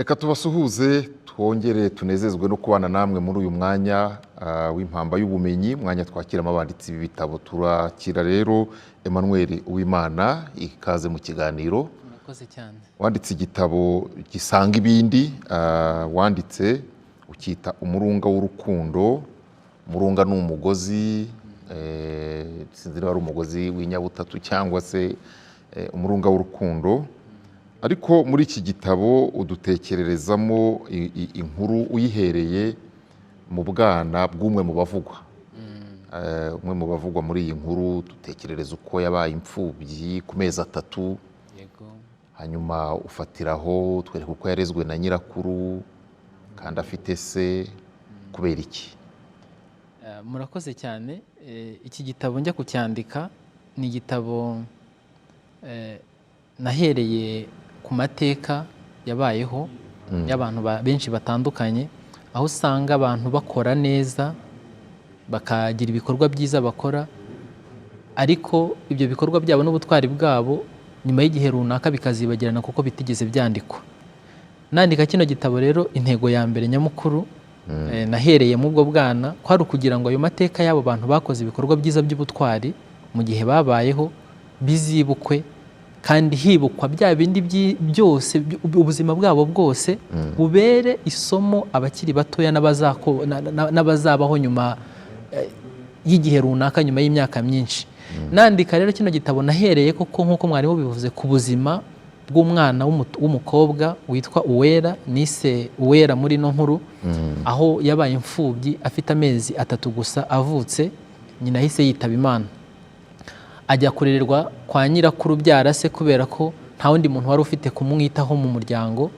Reka tubasuhuze, twongere tunezezwe no kubana namwe muri uyu mwanya w'Impamba y'Ubumenyi, umwanya twakiramo abanditsi b'ibitabo. Turakira rero Emmanuel Uwimana, ikaze mu kiganiro. Murakoze cyane. Wanditse igitabo gisanga ibindi, wanditse ukita Umurunga w'Urukundo. Umurunga ni umugozi, sinzi niba ari umugozi w'inyabutatu cyangwa se umurunga w'urukundo. Ariko muri iki gitabo udutekererezamo inkuru uyihereye mu bwana bw'umwe mu bavugwa. Umwe mu bavugwa muri iyi nkuru, dutekerereza uko yabaye imfubyi ku mezi 3. Hanyuma ufatiraho twereka uko yarezwe na nyirakuru kandi afite se. Kubera iki? Murakoze cyane. Iki gitabo njya kucyandika ni igitabo nahereye ku mateka yabayeho y'abantu benshi batandukanye, aho usanga abantu bakora neza, bakagira ibikorwa byiza bakora, ariko ibyo bikorwa byabo n'ubutwari bwabo nyuma y'igihe runaka bikazibagirana kuko bitigeze byandikwa. Nandika kino gitabo rero, intego ya mbere nyamukuru nahereye mu ubwo bwana kwari ukugira ngo ayo mateka y'abo bantu bakoze ibikorwa byiza by'ubutwari mu gihe babayeho bizibukwe, kandi hibukwa bya bindi byose, ubuzima bwabo bwose bubere isomo abakiri batoya n'abazabaho nyuma y'igihe runaka, nyuma y'imyaka myinshi. Nandika rero kino gitabo nahereye koko, nk'uko mwari mubivuze, ku buzima bw'umwana w'umukobwa witwa Uwera, nise Uwera muri ino nkuru, aho yabaye imfubyi afite amezi 3 gusa avutse. Nyina ahise yitaba Imana, ajya kurererwa kwa nyirakuru ubyara se, kubera ko nta wundi muntu wari ufite kumwitaho mu muryango,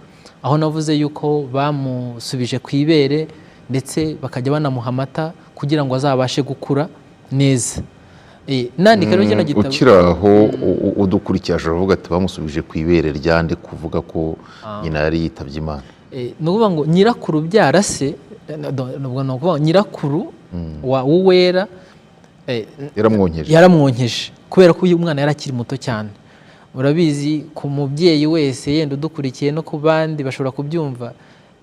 aho navuze yuko bamusubije ku ibere ndetse bakajya banamuha amata kugira ngo azabashe gukura neza. Nandika rero kino gitabo. Ukiri aho, udukurikiye ashobora kuvuga ati: "Bamusubije ku ibere ryande?" Kuvuga ko nyina yari yitabye Imana. Ni ukuvuga ngo nyirakuru ubyara se, ni ukuvuga ngo nyirakuru wa Uwera Yaramwonkeje. Yaramwonkeje kubera ko uyu mwana yari akiri muto cyane. Urabizi, ku mubyeyi wese yenda udukurikiye no ku bandi bashobora kubyumva,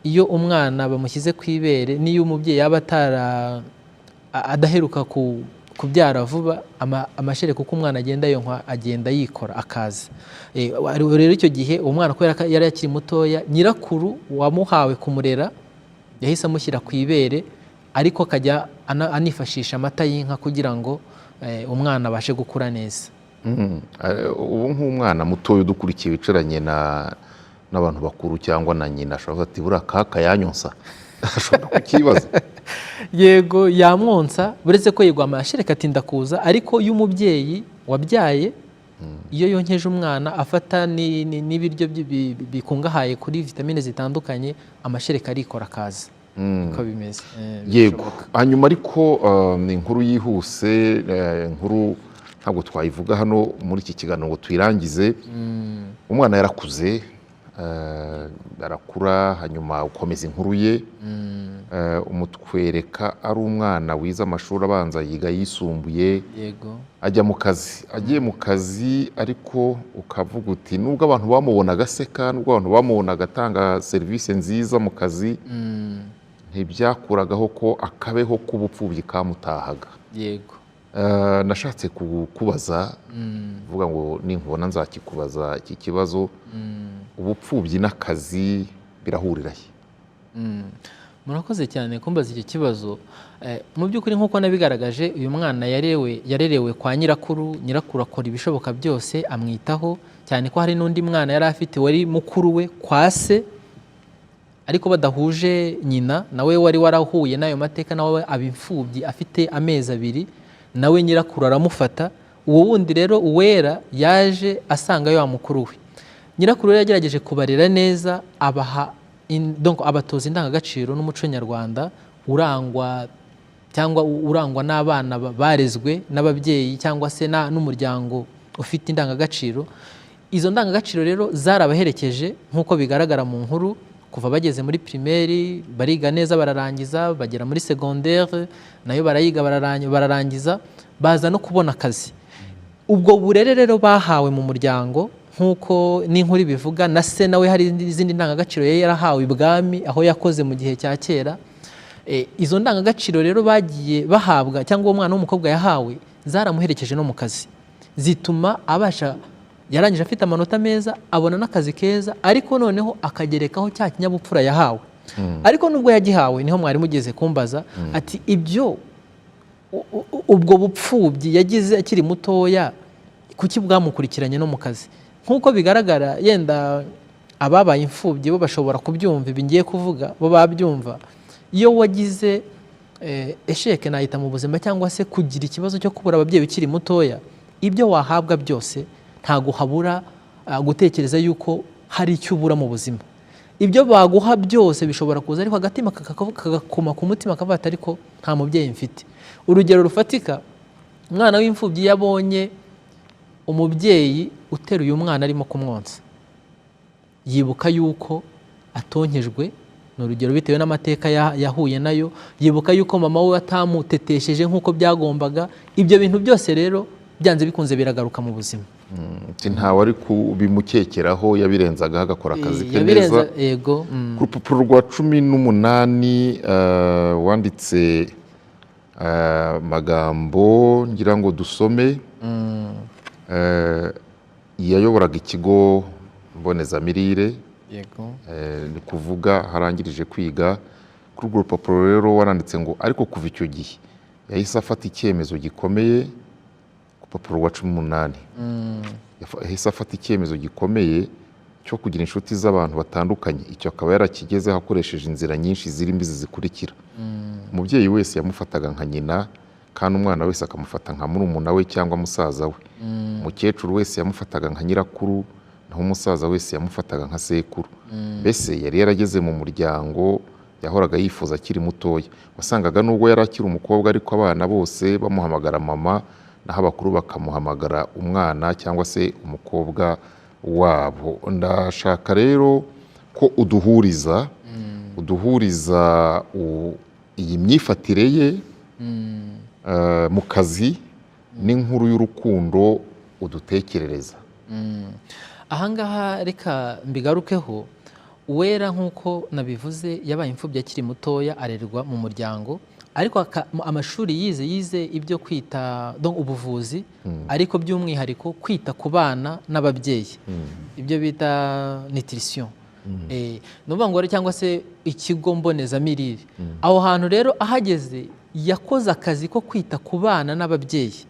iyo umwana bamushyize ku ibere, n'iyo umubyeyi yaba atara adaheruka kubyara vuba, amashereka uko umwana agenda yonkwa agenda yikora akaza. Rero icyo gihe uwo mwana, kubera ko yari akiri mutoya, nyirakuru wamuhawe kumurera yahise amushyira ku ibere, ariko akajya anifashisha amata y'inka kugira ngo umwana abashe gukura neza. Ubu nk'umwana mutoya udukurikiye wicaranye n'abantu bakuru cyangwa na nyina ashobora kuvuga ati: "Buriya kaka yanyonsa?" Ashobora kukibaza. Yego, yamwonsa, uretse ko yego amashereka atinda kuza, ariko iyo umubyeyi wabyaye, iyo yonkeje umwana, afata n'ibiryo bikungahaye kuri vitamine zitandukanye, amashereka arikora akaza. Niko bimeze. Birashoboka. Hanyuma ariko ni inkuru yihuse, inkuru ntabwo twayivuga hano muri iki kiganiro ngo tuyirangize. Umwana yarakuze, arakura, hanyuma ukomeza inkuru ye, umutwereka ari umwana wize amashuri abanza, yiga yisumbuye, ajya mu kazi. Agiye mu kazi ariko ukavuga uti nubwo abantu bamubonaga aseka, nubwo abantu bamubonaga atanga serivisi nziza mu kazi, ntibyakuragaho ko akabeho k'ubupfubyi kamutahaga. Nashatse kukubaza, kuvuga ngo ninkubona nzakikubaza iki kibazo: ubupfubyi n'akazi birahurira he? Murakoze cyane kumbaza icyo kibazo. Mu by'ukuri, nk'uko nabigaragaje, uyu mwana yarerewe kwa nyirakuru. Nyirakuru akora ibishoboka byose amwitaho, cyane ko hari n'undi mwana yari afite wari mukuru we kwa se ariko badahuje nyina, nawe wari warahuye n'ayo mateka, nawe aba imfubyi afite amezi 2, nawe nyirakuru aramufata. Uwo wundi rero Uwera yaje asanga wa mukuru we. Nyirakuru rero yagerageje kubarera neza, abaha donc abatoza indangagaciro n'umuco nyarwanda urangwa cyangwa urangwa n'abana barezwe n'ababyeyi cyangwa se n'umuryango ufite indangagaciro. Izo ndangagaciro rero zarabaherekeje nk'uko bigaragara mu nkuru, kuva bageze muri primaire bariga neza bararangiza, bagera muri secondaire nayo barayiga bararangiza, baza no kubona akazi. Ubwo burere rero bahawe mu muryango, nk'uko nabigaragaje, Nk'uko n'inkuru ibivuga, na se nawe hari izindi ndangagaciro yari yarahawe ibwami aho yakoze mu gihe cya kera. Izo ndangagaciro rero bagiye bahabwa, cyangwa uwo mwana w'umukobwa yahawe, zaramuherekeje no mu kazi, zituma abasha, yarangije afite amanota meza, abona n'akazi keza, ariko noneho akagerekaho cya kinyabupfura yahawe. Ariko nubwo yagihawe, niho mwari mugeze kumbaza ati ibyo ubwo bupfubyi yagize akiri mutoya, kuki bwamukurikiranye no mu kazi? Nk'uko bigaragara, yenda ababaye imfubyi bo bashobora kubyumva, ibi ngiye kuvuga bo babyumva. Iyo wagize échec nayita mu buzima, cyangwa se kugira ikibazo cyo kubura ababyeyi ukiri mutoya, ibyo wahabwa byose ntabwo habura gutekereza yuko hari icyo ubura mu buzima. Ibyo baguha byose bishobora kuza, ariko agatima kagakoma ku mutima kavuga ati: "Ariko nta mubyeyi mfite." Urugero rufatika, umwana w'imfubyi iyo abonye umubyeyi uteruye umwana arimo kumwonsa, yibuka yuko atonkejwe, ni urugero, bitewe n'amateka yahuye nayo, yibuka yuko mama we atamutetesheje nk'uko byagombaga. Ibyo bintu byose rero byanze bikunze biragaruka mu buzima. Ati ntawe ari kubimukekeraho, yabirenzagaho agakora akazi ke Yabirenza neza. Yego. Ku rupapuro rwa 18 wanditse amagambo ngira ngo dusome. Yayoboraga ikigo mbonezamirire. Ni kuvuga harangirije kwiga. Kuri urwo rupapuro rero waranditse ngo: "Ariko kuva icyo gihe yahise afata icyemezo gikomeye." Ku rupapuro rwa 18, yahise afata icyemezo gikomeye cyo kugira inshuti z'abantu batandukanye. Icyo akaba yarakigezeho akoresheje inzira nyinshi zirimo izi zikurikira: umubyeyi wese yamufataga nka nyina, kandi umwana wese akamufata nka murumuna we cyangwa musaza we. Umukecuru wese yamufataga nka nyirakuru, naho umusaza wese yamufataga nka sekuru. Mbese yari yarageze mu muryango yahoraga yifuza akiri mutoya. Wasangaga nubwo yari akiri umukobwa, ariko abana bose bamuhamagara mama, naho abakuru bakamuhamagara umwana cyangwa se umukobwa wabo. Ndashaka rero ko uduhuriza iyi myifatire ye mu kazi n'inkuru y'urukundo udutekerereza. Ahangaha reka mbigarukeho. Uwera, nk'uko nabivuze, yabaye imfubyi akiri mutoya, arererwa mu muryango, ariko amashuri yize ibyo kwita, donc ubuvuzi, ariko by'umwihariko kwita ku bana n'ababyeyi, ibyo bita nutrition. Ni ukuvuga ngo rero, cyangwa se ikigo mbonezamirire. Aho hantu rero ahageze yakoze akazi ko kwita ku bana n'ababyeyi.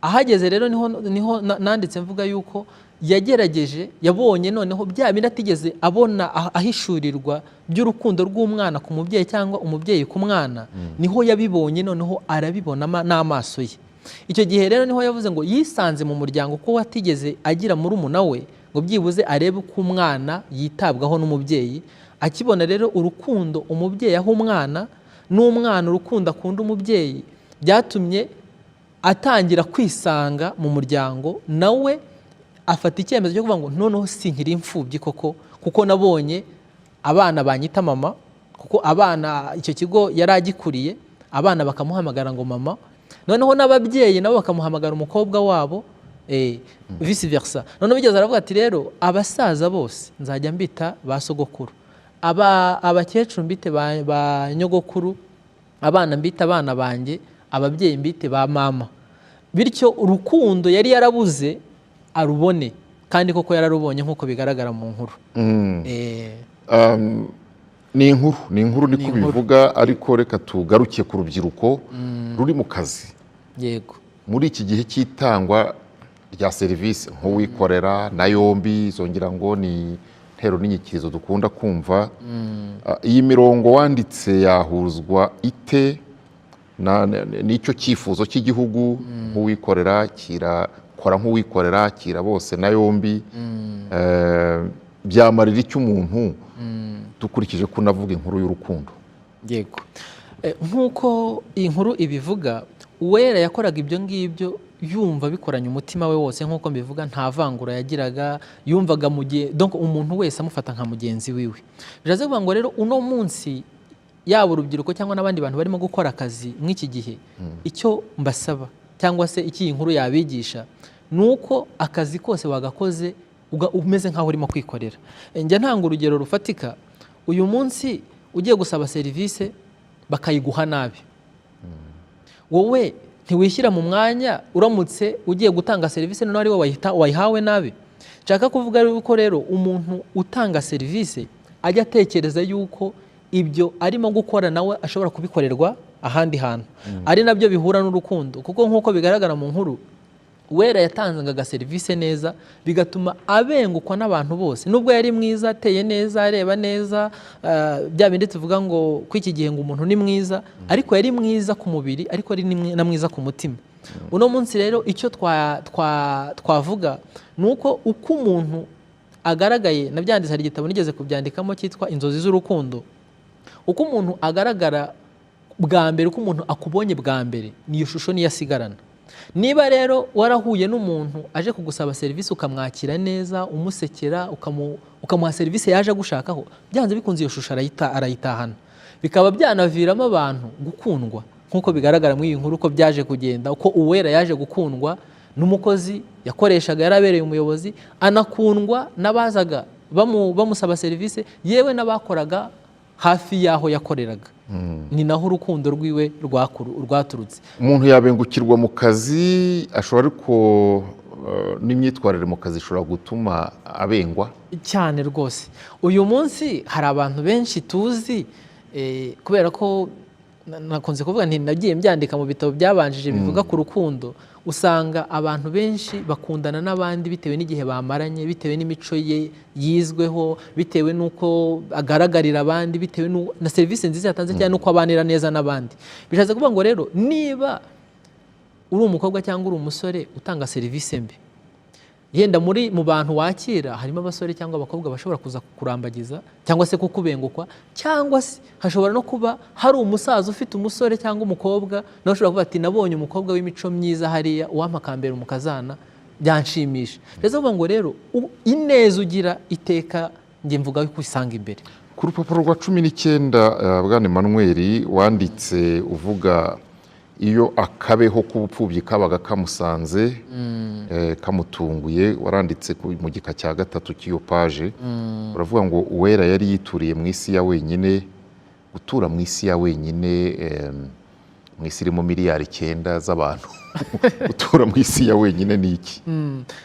Ahageze rero niho nanditse mvuga yuko yagerageje, yabonye noneho bya bindi atigeze abona ahishurirwa by'urukundo rw'umwana ku mubyeyi cyangwa umubyeyi ku mwana, niho yabibonye noneho arabibona n'amaso ye. Icyo gihe rero niho yavuze ngo yisanze mu muryango ko atigeze agira murumuna we ngo byibuze arebe uko umwana yitabwaho n'umubyeyi. Akibona rero urukundo umubyeyi aha umwana, n'umwana urukundo akunda umubyeyi, byatumye atangira kwisanga mu muryango, nawe afata icyemezo cyo kuvuga ngo: "Noneho sinkiri imfubyi koko, kuko nabonye abana banyita mama." Kuko abana, icyo kigo yari agikuriye, abana bakamuhamagara ngo mama, noneho n'ababyeyi nabo bakamuhamagara umukobwa wabo, vice versa. Noneho bigeze aravuga ati: "Rero abasaza bose nzajya mbita ba sogokuru, abakecuru mbite ba nyogokuru, abana mbite abana banjye, ababyeyi mbite ba mama." Bityo urukundo yari yarabuze arubone, kandi koko yararubonye nk'uko bigaragara mu nkuru. Ni inkuru niko Ni inkuru. bivuga, ariko reka tugaruke ku rubyiruko ruri mu kazi muri iki gihe cy'itangwa rya serivisi nk'uwikorera na yombi, zongera ngo ni ntero n'inyikirizo dukunda kumva. Iyi mirongo wanditse yahuzwa ite n'icyo cyifuzo cy'igihugu, nk'uwikorera kira, kora nk'uwikorera, kira bose na yombi? Byamarira icyo umuntu, dukurikije ko unavuga inkuru y'urukundo? Yego. Nk'uko iyi nkuru ibivuga, Uwera yakoraga ibyo ngibyo yumva bikoranye umutima we wose. Nk'uko mbivuga, nta vangura yagiraga, yumvaga mu gihe, donc umuntu wese amufata nka mugenzi wiwe. Bishatse kuvuga ngo rero uno munsi, yaba urubyiruko cyangwa n'abandi bantu barimo gukora akazi mw'iki gihe, icyo mbasaba cyangwa se icyo iyi nkuru yabigisha ni uko akazi kose wagakoze umeze nk'aho urimo kwikorera. Njya ntanga urugero rufatika. Uyu munsi ugiye gusaba serivisi bakayiguha nabi, wowe ntiwishyira mu mwanya uramutse ugiye gutanga serivisi noneho ari wowe wayihawe nabi. Nshaka kuvuga yuko rero umuntu utanga serivisi ajya atekereza yuko ibyo arimo gukora nawe ashobora kubikorerwa ahandi hantu, ari nabyo bihura n'urukundo, kuko nk'uko bigaragara mu nkuru, Uwera yatangaga serivisi neza, bigatuma abengukwa n'abantu bose. Nubwo yari mwiza, ateye neza, areba neza, bya bindi tuvuga ngo ko iki gihe ngo umuntu ni mwiza, ariko yari mwiza ku mubiri, ariko ari na mwiza ku mutima. Uno munsi rero icyo twavuga ni uko uko umuntu agaragaye, nabyanditse, hari igitabo nigeze kubyandikamo cyitwa Inzozi z'Urukundo. Uko umuntu agaragara bwa mbere, uko umuntu akubonye bwa mbere, niyo shusho niyo asigarana. Niba rero warahuye n'umuntu aje kugusaba serivisi, ukamwakira neza, umusekera, ukamuha serivisi yaje agushakaho, byanze bikunze iyo shusho arayitahana, bikaba byanaviramo abantu gukundwa, nk'uko bigaragara muri iyi nkuru uko byaje kugenda, uko Uwera yaje gukundwa n'umukozi yakoreshaga yarabereye umuyobozi, anakundwa n'abazaga bamusaba serivisi, yewe n'abakoraga hafi y'aho yakoreraga. Ni naho urukundo rwiwe rwaturutse. Umuntu yabengukirwa mu kazi ashobora, ariko n'imyitwarire mu kazi ishobora gutuma abengwa. Cyane rwose. Uyu munsi hari abantu benshi tuzi, kubera ko nakunze kuvuga nti nagiye mbyandika mu bitabo byabanjije bivuga ku rukundo, usanga abantu benshi bakundana n'abandi bitewe n'igihe bamaranye, bitewe n'imico ye yizweho, bitewe n'uko agaragarira abandi, bitewe na serivisi nziza yatanze cyangwa n'uko abanira neza n'abandi. Bishatse kuvuga ngo rero niba uri umukobwa cyangwa uri umusore utanga serivisi mbi, yenda muri mu bantu wakira harimo abasore cyangwa abakobwa bashobora kuza kukurambagiza cyangwa se kukubengukwa, cyangwa se hashobora no kuba hari umusaza ufite umusore cyangwa umukobwa nawe ushobora kuvuga ati: "Nabonye umukobwa w'imico myiza hariya, uwampa akambera umukazana byanshimisha." Rero kuvuga ngo rero ineza ugira iteka, njye mvuga ko usanga imbere. Ku rupapuro rwa 19, bwana Emmanuel, wanditse uvuga iyo akabeho k'ubupfubyi kabaga kamusanze, kamutunguye. Waranditse mu gika cya gatatu cy'iyo paje, uravuga ngo Uwera yari yituriye mu isi ya wenyine. Gutura mu isi ya wenyine, mu isi irimo miliyari 9 z'abantu, gutura mu isi ya wenyine ni iki?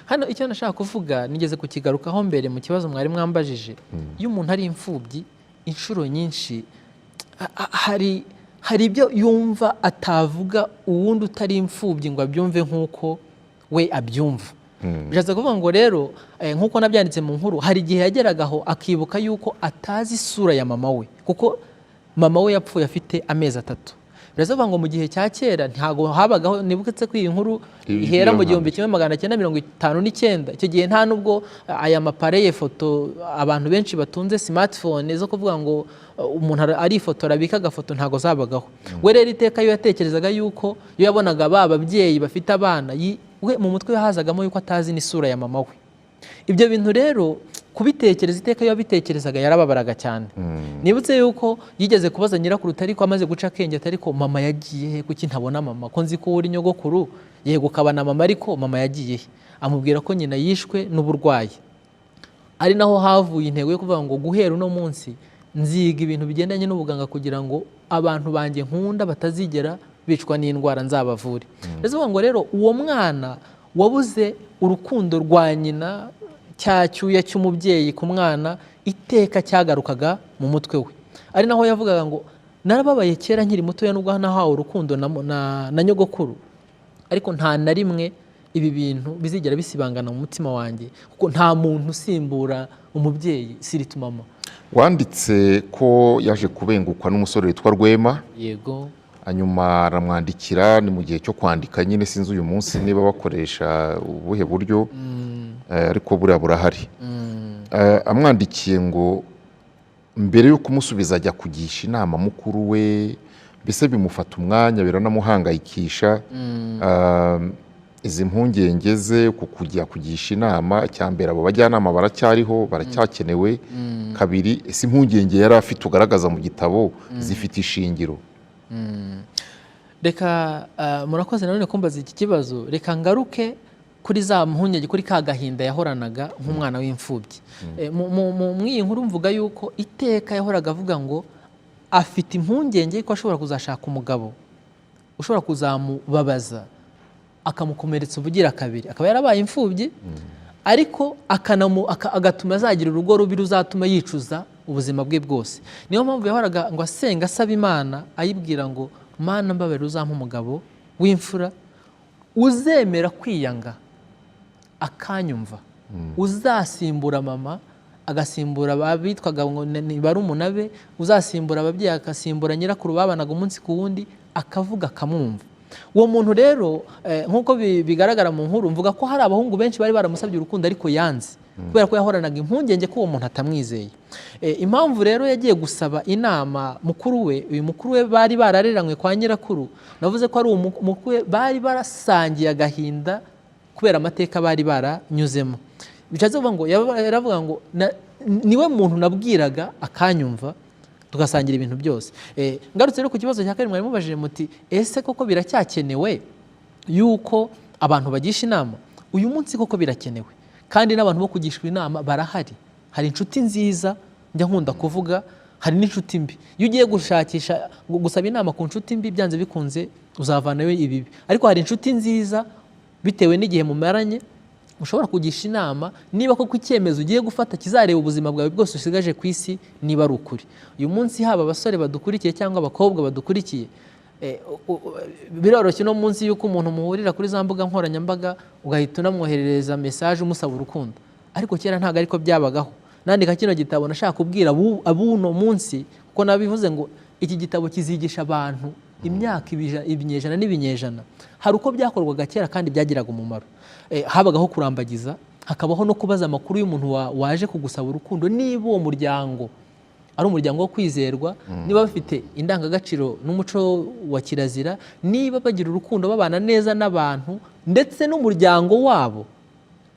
Hano icyo nashaka kuvuga nigeze kukigarukaho mbere mu kibazo mwari mwambajije. Iyo umuntu ari imfubyi, inshuro nyinshi hari ibyo yumva atavuga uwundi utari imfubyi ngo abyumve nk'uko we abyumva. Bishatse kuvuga ngo rero, nk'uko nabyanditse mu nkuru, hari igihe yageragaho akibuka yuko atazi isura ya mama we, kuko mama we yapfuye afite amezi 3. Bishatse kuvuga ngo mu gihe cya kera ntabwo habagaho, nibutse ko iyi nkuru ihera mu 1959. Icyo gihe nta nubwo aya ma appareil photo abantu benshi batunze, smartphone zo kuvuga ngo umuntu arifotora abika agafoto, ntabwo zabagaho. We rero iteka iyo yatekerezaga yuko iyo yabonaga ba babyeyi bafite abana, we mu mutwe we hazagamo yuko atazi n'isura ya mama we. Ibyo bintu rero kubitekereza iteka, iyo yabitekerezaga yarababaraga cyane. Nibutse yuko yigeze kubaza nyirakuru, ariko amaze guca akenge, ati: "Ariko mama yagiye he? Kuki ntabona mama? Ko nzi ko uri nyogokuru, yego ukaba na mama, ariko mama yagiye he?" Amubwira ko nyina yishwe n'uburwayi, ari naho havuye intego yo kuvuga ngo guhera uno munsi nziga ibintu bigendanye n'ubuganga kugira ngo abantu banjye nkunda batazigera bicwa n'indwara, nzabavure. Ndetse ngo rero uwo mwana wabuze urukundo rwa nyina, cya cyuya cy'umubyeyi ku mwana iteka cyagarukaga mu mutwe we, ari naho yavugaga ngo narababaye kera nkiri mutoya nubwo nahawe urukundo na nyogokuru, ariko nta na rimwe ibi bintu bizigera bisibangana mu mutima wanjye, kuko nta muntu usimbura umubyeyi, surtout mama. Wanditse ko yaje kubengukwa n'umusore witwa Rwema. Yego. Hanyuma aramwandikira. Ni mu gihe cyo kwandika nyine, sinzi uyu munsi niba bakoresha ubuhe buryo, ariko buriya burahari. Amwandikiye ngo mbere yo kumusubiza ajya kugisha inama mukuru we, mbese bimufata umwanya, biranamuhangayikisha. Izi mpungenge ze ku kujya kugisha inama, icya mbere, abo bajyanama baracyariho, baracyakenewe? Kabiri, ese impungenge yari afite ugaragaza mu gitabo zifite ishingiro? Reka, murakoze nanone kumbaza iki kibazo. Reka ngaruke. kuri za mpungenge, kuri ka gahinda yahoranaga nk'umwana w'imfubyi. Mu iyi nkuru mvuga yuko iteka yahoraga avuga ngo afite impungenge ko ashobora kuzashaka umugabo ushobora kuzamubabaza, akamukomeretsa ubugira kabiri, akaba yarabaye imfubyi, ariko agatuma azagira urugo rubi ruzatuma yicuza ubuzima bwe bwose. Niyo mpamvu yahoraga ngo asenga, asaba Imana, ayibwira ngo: "Mana, mbabarira, uzampa umugabo w'imfura uzemera kwiyanga akanyumva, uzasimbura mama, agasimbura abitwaga ngo ni barumuna be, uzasimbura ababyeyi, agasimbura nyirakuru babanaga umunsi ku wundi, akavuga akamwumva." Uwo muntu rero, nk'uko bigaragara mu nkuru, mvuga ko hari abahungu benshi bari baramusabye urukundo ariko yanze kubera ko yahoranaga impungenge ko uwo muntu atamwizeye. Impamvu rero yagiye gusaba inama mukuru we, uyu mukuru we bari barareranywe kwa nyirakuru, navuze ko ari mukuru we bari barasangiye agahinda kubera amateka bari baranyuzemo. Bishatse kuvuga ngo yaravuga ngo niwe muntu nabwiraga akanyumva, tugasangira ibintu byose. Ngarutse rero ku kibazo cya kabiri mwari mubajije muti: "Ese koko biracyakenewe yuko abantu bagisha inama?" Uyu munsi koko birakenewe, kandi n'abantu bo kugishwa inama barahari. Hari inshuti nziza njya nkunda kuvuga, hari n'inshuti mbi. Iyo ugiye gushakisha gusaba inama ku nshuti mbi, byanze bikunze uzavanayo ibibi, ariko hari inshuti nziza, bitewe n'igihe mumaranye, ushobora kugisha inama niba koko icyemezo ugiye gufata kizareba ubuzima bwawe bwose usigaje ku isi, niba ari ukuri. Uyu munsi, haba abasore badukurikiye cyangwa abakobwa badukurikiye, biroroshye uno munsi yuko umuntu muhurira kuri za mbuga nkoranyambaga, ugahita unamwoherereza message umusaba urukundo, ariko kera ntabwo ariko byabagaho. Nandika kino gitabo nashaka kubwira abuno munsi, kuko nabivuze ngo iki gitabo kizigisha abantu imyaka ibinyejana n'ibinyejana. Hari uko byakorwaga kera kandi byagiraga umumaro. Habagaho kurambagiza, hakabaho no kubaza amakuru y'umuntu waje kugusaba urukundo, niba uwo muryango ari umuryango wo kwizerwa, niba bafite indangagaciro n'umuco wa kirazira, niba bagira urukundo, babana neza n'abantu ndetse n'umuryango wabo,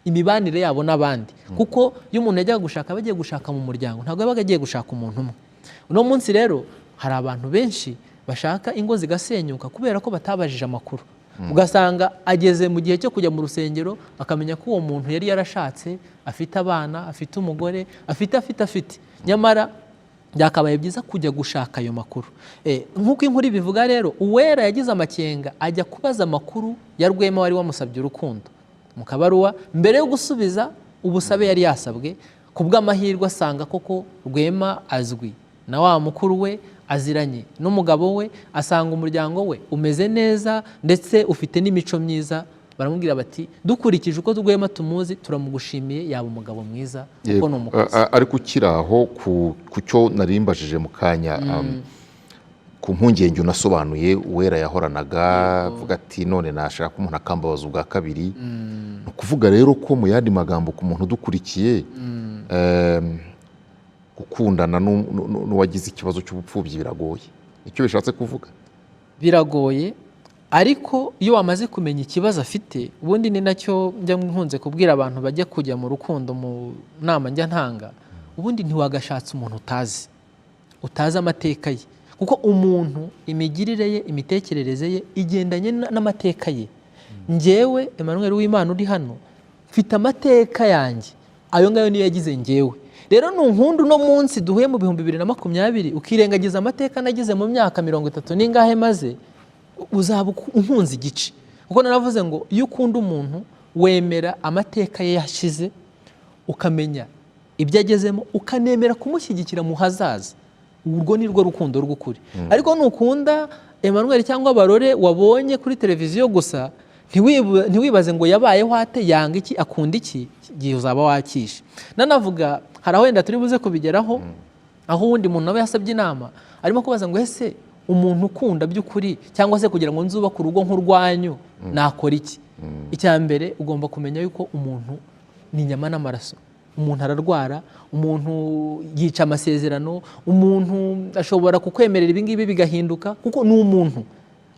imibanire yabo n'abandi. Kuko iyo umuntu yajyaga gushaka, aba agiye gushaka mu muryango, ntabwo yabaga agiye gushaka umuntu umwe. Uno munsi rero hari abantu benshi bashaka, ingo zigasenyuka kubera ko batabajije amakuru. Ugasanga ageze mu gihe cyo kujya mu rusengero, akamenya ko uwo muntu yari yarashatse, afite abana, afite umugore, afite, nyamara byakabaye byiza kujya gushaka ayo makuru. Nk'uko inkuru ibivuga rero, Uwera yagize amakenga, ajya kubaza amakuru ya Rwema wari wamusabye urukundo mu kabaruwa mbere yo gusubiza ubusabe yari yasabwe. Ku bw'amahirwe asanga koko Rwema azwi na wa mukuru we, aziranye n'umugabo we, asanga umuryango we umeze neza ndetse ufite n'imico myiza. Baramubwira bati: "Dukurikije uko Rwema tumuzi, turamugushimiye, yaba umugabo mwiza kuko ni umukozi." Ariko ukiri aho ku cyo narimbajije mu kanya, ku mpungenge unasobanuye Uwera yahoranaga, avuga ati: "None nashaka umuntu akambabaza ubwa kabiri." Ni ukuvuga rero ko, mu yandi magambo, ku muntu udukurikiye, gukundana n'uwagize ikibazo cy'ubupfubyi biragoye, icyo bishatse kuvuga? Biragoye, ariko iyo wamaze kumenya ikibazo afite, ubundi ni nacyo njya nkunze kubwira abantu bajya kujya mu rukundo, mu nama njya ntanga, ubundi ntiwagashatse umuntu utazi amateka ye, kuko umuntu imigirire ye, imitekerereze ye igendanye n'amateka ye. Njyewe Emmanuel Uwimana uri hano, mfite amateka yanjye, ayo ngayo niyo yagize njyewe. Rero nunkunda uno munsi duhuye mu 2020, ukirengagiza amateka nagize mu myaka 30 n'ingahe maze, uzaba unkunze igice. Kuko naravuze ngo iyo ukunda umuntu, wemera amateka ye yashize, ukamenya ibyo agezemo, ukanemera kumushyigikira mu hazaza. Urwo ni rwo rukundo rw'ukuri. Ariko nukunda Emmanuel cyangwa Barore wabonye kuri televiziyo gusa, ntiwibaze ngo yabayeho ate, yanga iki, akunda iki, igihe uzaba wakishe. Nanavuga hari aho wenda turi buze kubigeraho, aho uwundi muntu nawe yasabye inama, arimo kubaza ngo: "Ese umuntu ukunda by'ukuri, cyangwa se kugira ngo nzubake urugo nk'urwanyu, nakora iki?" Icya mbere, ugomba kumenya yuko umuntu ni inyama n'amaraso. Umuntu ararwara, umuntu yica amasezerano, umuntu ashobora kukwemerera ibingibi bigahinduka, kuko ni umuntu,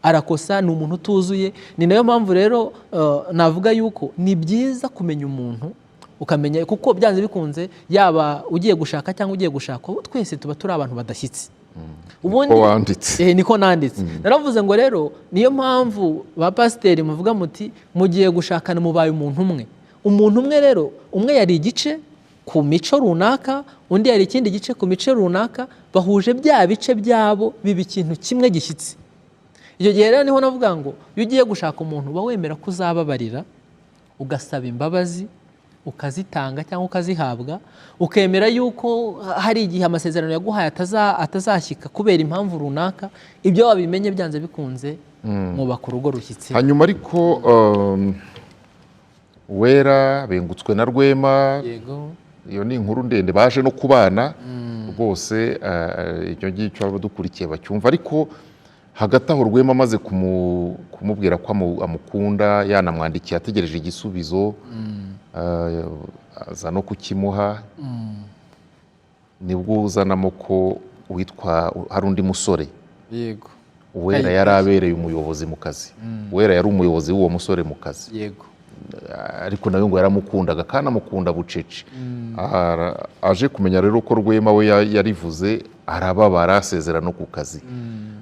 arakosa, ni umuntu utuzuye. Ni nayo mpamvu rero navuga yuko ni byiza kumenya umuntu, ukamenya, kuko byanze bikunze, yaba ugiye gushaka cyangwa ugiye gushaka, twese tuba turi abantu badashyitse. Ubundi Ko wanditse. Niko nanditse. Naravuze ngo rero niyo mpamvu ba pasiteri muvuga muti mugiye gushakana mubaye umuntu umwe. Umuntu umwe rero, umwe yari igice ku mico runaka, undi yari ikindi gice ku mico runaka, bahuje bya bice byabo biba ikintu kimwe gishyitsi. Icyo gihe rero niho navuga ngo iyo ugiye gushaka umuntu, uba wemera ko uzababarira, ugasaba imbabazi, ukazitanga cyangwa ukazihabwa, ukemera yuko hari igihe amasezerano yaguhaye atazashyika kubera impamvu runaka. Ibyo wabimenye, byanze bikunze mwubaka urugo rushyitse. Hanyuma ariko Uwera bengutswe na Rwema. Iyo ni inkuru ndende, baje no kubana rwose. Icyo ngicyo abadukurikiye bacyumva. Ariko hagati aho Rwema amaze kumubwira ko amukunda, yanamwandikiye ategereje igisubizo, aza no kukimuha, nibwo uzanamo ko witwa hari undi musore Uwera yari abereye umuyobozi mu kazi. Uwera yari umuyobozi w'uwo musore mu kazi, ariko nawe ngo yaramukundaga kandi amukunda bucece. Aje kumenya rero ko Rwema we yarivuze, arababara, asezera no ku kazi.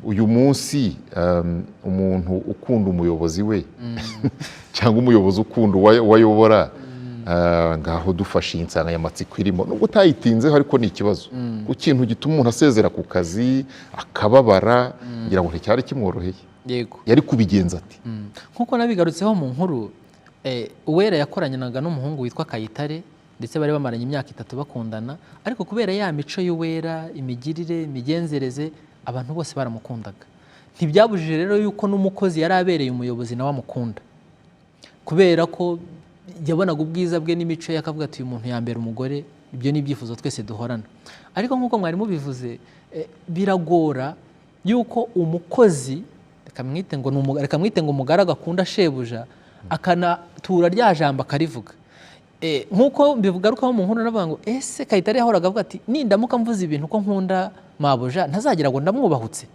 Uyu munsi umuntu ukunda umuyobozi we cyangwa umuyobozi ukunda uwo ayobora, ngaho dufashe iyi nsanganyamatsiko irimo, nubwo utayitinzeho, ariko ni ikibazo ku kintu gituma umuntu asezera ku kazi akababara. Ngira ngo nticyari kimworoheye. Yari kubigenza ati? Nk'uko nabigarutseho mu nkuru, Uwera yakoranaga n'umuhungu witwa Kayitare, ndetse bari bamaranye imyaka 3 bakundana. Ariko kubera ya mico y'Uwera, imigirire, imigenzereze, abantu bose baramukundaga. Ntibyabujije rero yuko n'umukozi yari abereye umuyobozi nawe amukunda, kubera ko yabonaga ubwiza bwe n'imico ye, akavuga ati: "Uyu muntu yambera umugore." Ibyo ni ibyifuzo twese duhorana. Ariko nk'uko mwari mubivuze, biragora yuko umukozi, reka mwite ngo umugaragu, akunda shebuja, akanatura rya jambo akarivuga. Nk'uko mbivugarukaho mu nkuru, navuga ngo ese Kayitare yahoraga avuga ati: "Nindamuka mvuze ibintu ko nkunda mabuja, ntazagira ngo ndamwubahutse?"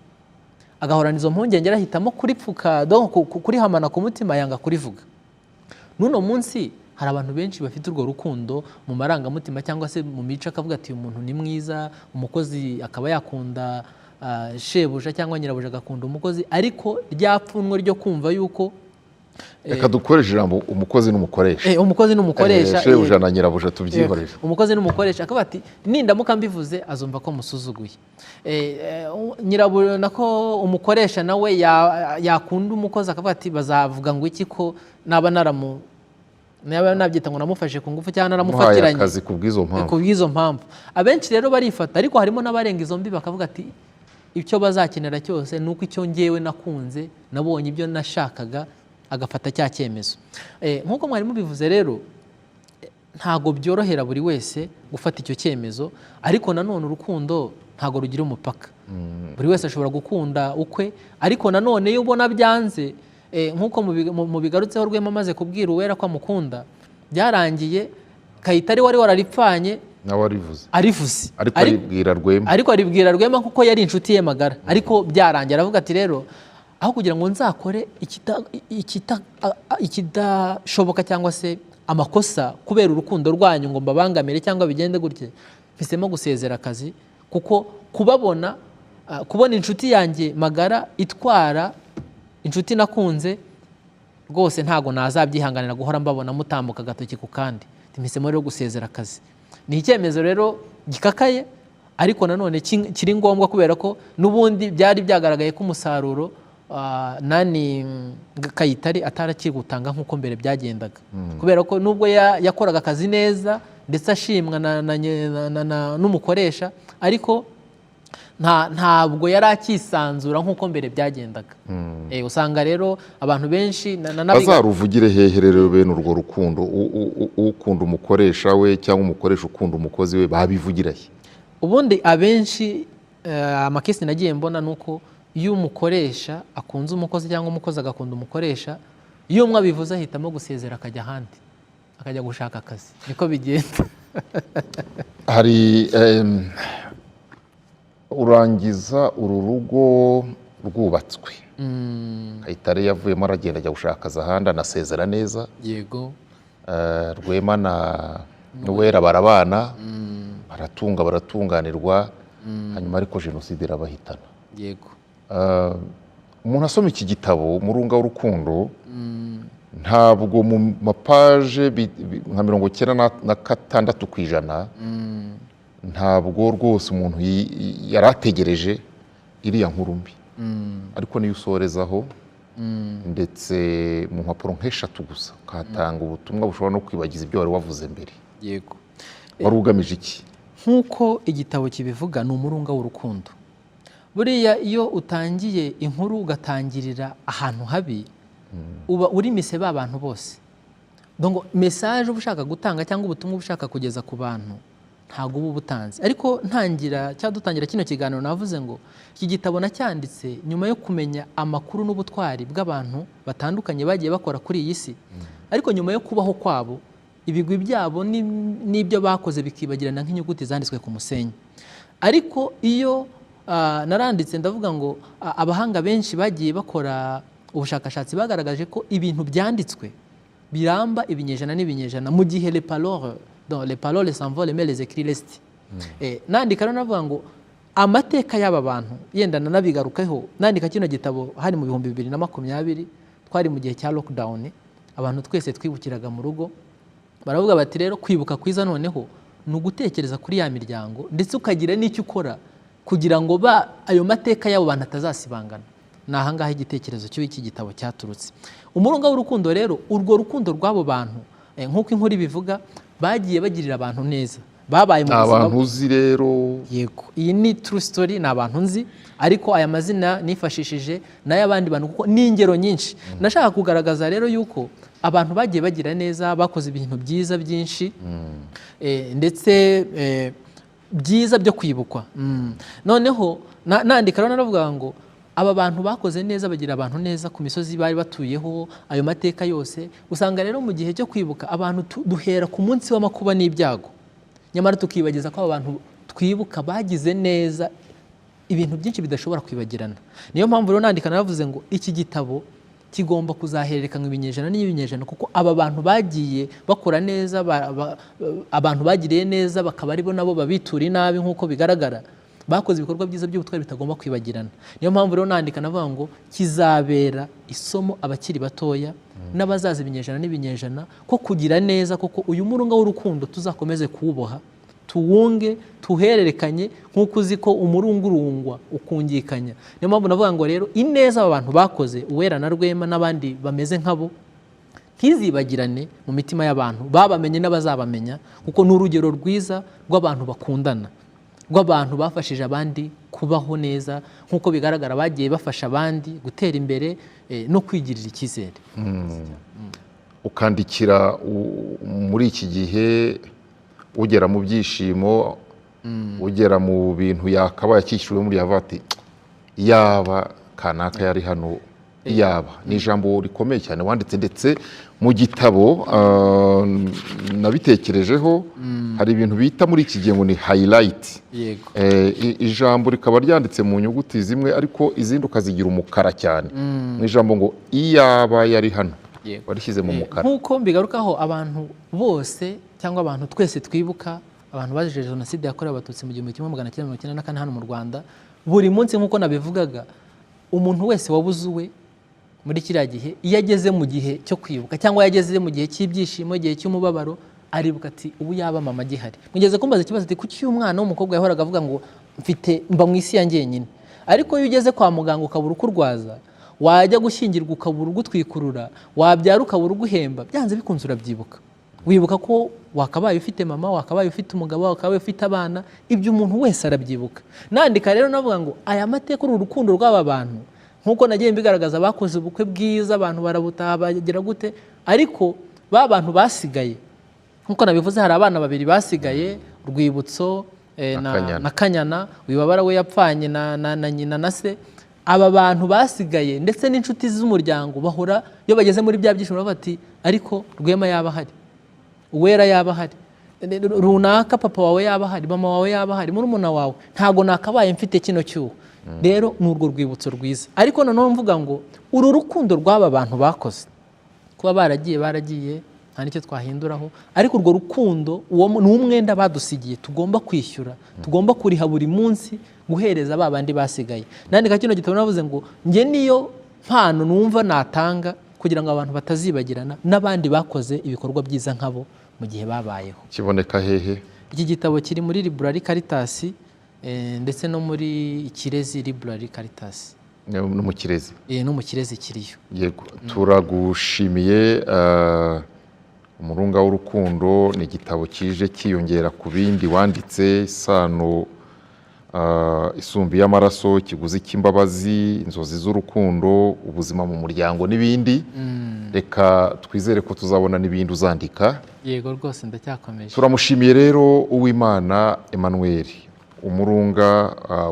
Agahorana izo mpungenge, arahitamo kuripfuka, donc kurihamana ku mutima, yanga kurivuga. N'uno munsi hari abantu benshi bafite urwo rukundo mu marangamutima cyangwa se mu mico, akavuga ati: "Uyu muntu ni mwiza." Umukozi akaba yakunda shebuja cyangwa nyirabuja agakunda umukozi, ariko rya pfunwe ryo kumva yuko Reka dukoreshe ijambo umukozi n'umukoresha. Umukozi n'umukoresha. Shebuja na nyirabuja tubyihorere. Umukozi n'umukoresha, akavuga ati: "Nindamuka mbivuze azumva ko musuzuguye." Nyirabuja nako umukoresha nawe yakunda umukozi, akavuga ati: "Bazavuga ngo iki ko naba naramu naba nabyita ngo namufashe ku ngufu cyangwa Muhaye naramufatiranye?" akazi ku bw'izo mpamvu. Ku bw'izo mpamvu abenshi rero barifata, ariko harimo n'abarenga izo mbi, bakavuga ati icyo bazakenera cyose ni uko icyo ngewe nakunze, nabonye ibyo nashakaga, agafata cya cyemezo. Nk'uko mwari mubivuze rero, ntago byorohera buri wese gufata icyo cyemezo, ariko nanone urukundo ntago rugira umupaka. Buri wese ashobora gukunda ukwe, ariko nanone iyo ubona byanze, nk'uko mubigarutseho, Rwema amaze kubwira Uwera ko amukunda, byarangiye Kayitare wari wararipfanye Nawe arivuze. Arivuze. Ariko aribwira Rwema. Ariko aribwira Rwema kuko yari inshuti ye magara. Ariko byarangiye aravuga ati: "Rero aho kugira ngo nzakore ikidashoboka cyangwa se amakosa kubera urukundo rwanyu ngo mbabangamire cyangwa bigende gutya, mpisemo gusezera akazi, kuko kubabona, kubona inshuti yanjye magara itwara inshuti nakunze, rwose ntabwo nazabyihanganira guhora mbabona mutambuka agatoki ku kandi. Mpisemo rero gusezera akazi." Ni icyemezo rero gikakaye, ariko nanone kiri ngombwa, kubera ko n'ubundi byari byagaragaye ko umusaruro nani Kayitare atarakiwutanga nk'uko mbere byagendaga, kubera ko nubwo yakoraga akazi neza ndetse ashimwa n'umukoresha, ariko ntabwo yari akisanzura nk'uko mbere byagendaga. Usanga rero abantu benshi Bazaruvugire hehe rero bene urwo rukundo? Ukunda umukoresha we cyangwa umukoresha ukunda umukozi we, babivugira he? Ubundi abenshi, amakesi nagiye mbona ni uko iyo umukoresha akunze umukozi cyangwa umukozi agakunda umukoresha, iyo umwe abivuze ahitamo gusezera akajya ahandi, akajya gushaka akazi. Niko bigenda. Hari urangiza uru rugo rwubatswe, Kayitare yavuyemo aragenda ajya gushaka akazi ahandi, anasezera neza. Rwema na N'Uwera barabana, baratunga, baratunganirwa. Hanyuma ariko jenoside irabahitana. Umuntu asoma iki gitabo Umurunga w'Urukundo, ntabwo mu mapaje nka 96%, ntabwo rwose umuntu yari ategereje iriya nkuru mbi, ariko niyo usorezaho, ndetse mu mpapuro nk'eshatu gusa ukahatanga ubutumwa bushobora no kwibagiza ibyo wari wavuze mbere. Wari ugamije iki? Nk'uko igitabo kibivuga, ni umurunga w'urukundo. Buriya iyo utangiye inkuru ugatangirira ahantu habi, uba urimise ba bantu bose. Donc message uba ushaka gutanga cyangwa ubutumwa uba ushaka kugeza ku bantu ntabwo uba ubutanze. Ariko ntangira cyangwa dutangira kino kiganiro, navuze ngo iki gitabo nacyanditse nyuma yo kumenya amakuru n'ubutwari bw'abantu batandukanye bagiye bakora kuri iyi si, ariko nyuma yo kubaho kwabo, ibigwi byabo n'ibyo bakoze bikibagirana nk'inyuguti zanditswe ku musenyi. Ariko iyo naranditse ndavuga ngo abahanga benshi bagiye bakora ubushakashatsi bagaragaje ko ibintu byanditswe biramba ibinyejana n'ibinyejana, mu gihe les paroles, donc les paroles s'envolent mais les écrits restent. Nandika rero navuga ngo amateka y'aba bantu, yenda nanabigarukeho. Nandika kino gitabo hari mu 2020, twari mu gihe cya lockdown, abantu twese twibukiraga mu rugo. Baravuga bati rero kwibuka kwiza noneho ni ugutekereza kuri ya miryango, ndetse ukagira n'icyo ukora kugira ngo ba ayo mateka y'abo bantu atazasibangana. Ni ahangaha igitekerezo cy'iki gitabo cyaturutse, Umurunga w'Urukundo. Rero urwo rukundo rw'abo bantu, nk'uko inkuru ibivuga, bagiye bagirira abantu neza, babaye mu Ni buzima. abantu uzi rero? Yego, iyi ni true story, ni abantu nzi, ariko aya mazina nifashishije n'ay'abandi bantu kuko ni ingero nyinshi. Nashaka kugaragaza rero yuko abantu bagiye bagira neza, bakoze ibintu byiza byinshi, ndetse byiza byo kwibukwa. Noneho nandika rero naravuga ngo aba bantu bakoze neza, bagira abantu neza ku misozi bari batuyeho, ayo mateka yose. Usanga rero mu gihe cyo kwibuka abantu duhera ku munsi w'amakuba n'ibyago, nyamara tukibagiza ko aba bantu twibuka bagize neza ibintu byinshi bidashobora kwibagirana. Niyo mpamvu rero nandika naravuze ngo iki gitabo kigomba kuzahererekanywa ibinyejana n'ibinyejana, kuko aba bantu bagiye bakora neza, abantu bagiriye neza bakaba aribo nabo babitura inabi. Nk'uko bigaragara, bakoze ibikorwa byiza by'ubutwari bitagomba kwibagirana. Niyo mpamvu rero nandika navuga ngo kizabera isomo abakiri batoya n'abazaza ibinyejana n'ibinyejana ko kugira neza koko, uyu murunga w'urukundo tuzakomeze kuwuboha, tuwunge, tuhererekanye, nk'uko uzi ko umurunga urungwa ukungikanya. Niyo mpamvu navuga ngo rero ineza aba bantu bakoze, Uwera na Rwema n'abandi bameze nkabo, ntizibagirane mu mitima y'abantu babamenye n'abazabamenya, kuko ni urugero rwiza rw'abantu bakundana, rw'abantu bafashije abandi kubaho neza. Nk'uko bigaragara, bagiye bafasha abandi gutera imbere no kwigirira icyizere. Ukandikira muri iki gihe ugera mu byishimo, ugera mu bintu yakabaye akikijwe muri yavuga ati yaba kanaka yari hano. Yaba ni ijambo rikomeye cyane wanditse, ndetse mu gitabo nabitekerejeho, hari ibintu bita muri iki gihe ngo ni highlight. Ijambo rikaba ryanditse mu nyuguti zimwe, ariko izindi ukazigira umukara cyane. Mu ijambo ngo "iyaba yari hano" warishyize mu mukara. Nk'uko mbigarukaho, abantu bose cyangwa abantu twese twibuka abantu bazize jenoside yakorewe Abatutsi mu 1994 hano mu Rwanda, buri munsi, nk'uko nabivugaga, umuntu wese wabuze uwe muri kiriya gihe, iyo ageze mu gihe cyo kwibuka cyangwa yageze mu gihe cy'ibyishimo, igihe cy'umubabaro, aribuka ati ubu yaba mama agihari. Mugeze kumbaza ikibazo ati kuki uyu mwana w'umukobwa yahoraga avuga ngo mfite mba mu isi ya njyenyine? Ariko iyo ugeze kwa muganga ukabura uko urwaza, wajya gushyingirwa ukabura ugutwikurura, wabyara ukabura uguhemba, byanze bikunze urabyibuka. Wibuka ko wakabaye ufite mama, wakabaye ufite umugabo, wakabaye ufite abana. Ibyo umuntu wese arabyibuka. Nandika rero navuga ngo aya mateka, uru rukundo rw'aba bantu, nk'uko nagiye mbigaragaza, bakoze ubukwe bwiza, abantu barabutaha, bagira gute, ariko ba bantu basigaye, nk'uko nabivuze, hari abana babiri basigaye, Rwibutso Na Kanyana. Na Kanyana. Wibabara we yapfanye na nyina na se. Aba bantu basigaye ndetse n'inshuti z'umuryango bahora, iyo bageze muri bya byishimo, bavuga bati ariko Rwema yaba ahari, Uwera yaba ahari, runaka papa wawe yaba ahari, mama wawe yaba ahari, murumuna wawe, ntabwo nakabaye mfite kino cyuho. Rero ni urwo rwibutso rwiza. Ariko noneho mvuga ngo uru rukundo rw'aba bantu bakoze, kuba baragiye, baragiye, nta nta n'icyo twahinduraho, ariko urwo rukundo ni umwenda badusigiye tugomba kwishyura, tugomba kuriha buri munsi, guhereza ba bandi basigaye. Nandika kino gitabo navuze ngo njye niyo mpano numva natanga kugira ngo abantu batazibagirana n'abandi bakoze ibikorwa byiza nkabo mu gihe babayeho. Kiboneka hehe? Iki gitabo kiri muri Library Caritas, ndetse no muri Ikirezi Library Caritas. No mu Kirezi? No mu Kirezi kiriyo. Yego, turagushimiye. Umurunga w'urukundo ni igitabo kije cyiyongera ku bindi wanditse: Isano isumba y'amaraso, Ikiguzi cy'imbabazi, Inzozi z'urukundo, Ubuzima mu muryango n'ibindi. Reka twizere ko tuzabona n'ibindi uzandika. Yego rwose, ndacyakomeje. Turamushimiye rero Uwimana Emmanuel. Umurunga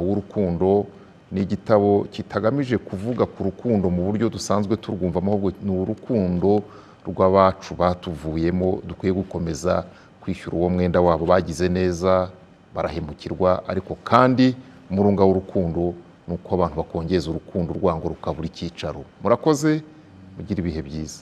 w'urukundo ni igitabo kitagamije kuvuga ku rukundo mu buryo dusanzwe turwumvamo, ahubwo ni urukundo rw'abacu batuvuyemo, dukwiye gukomeza kwishyura uwo mwenda wabo. Bagize neza, barahemukirwa, ariko kandi umurunga w'urukundo ni uko abantu bakongeza urukundo, urwango rukabura icyicaro. Murakoze, mugire ibihe byiza.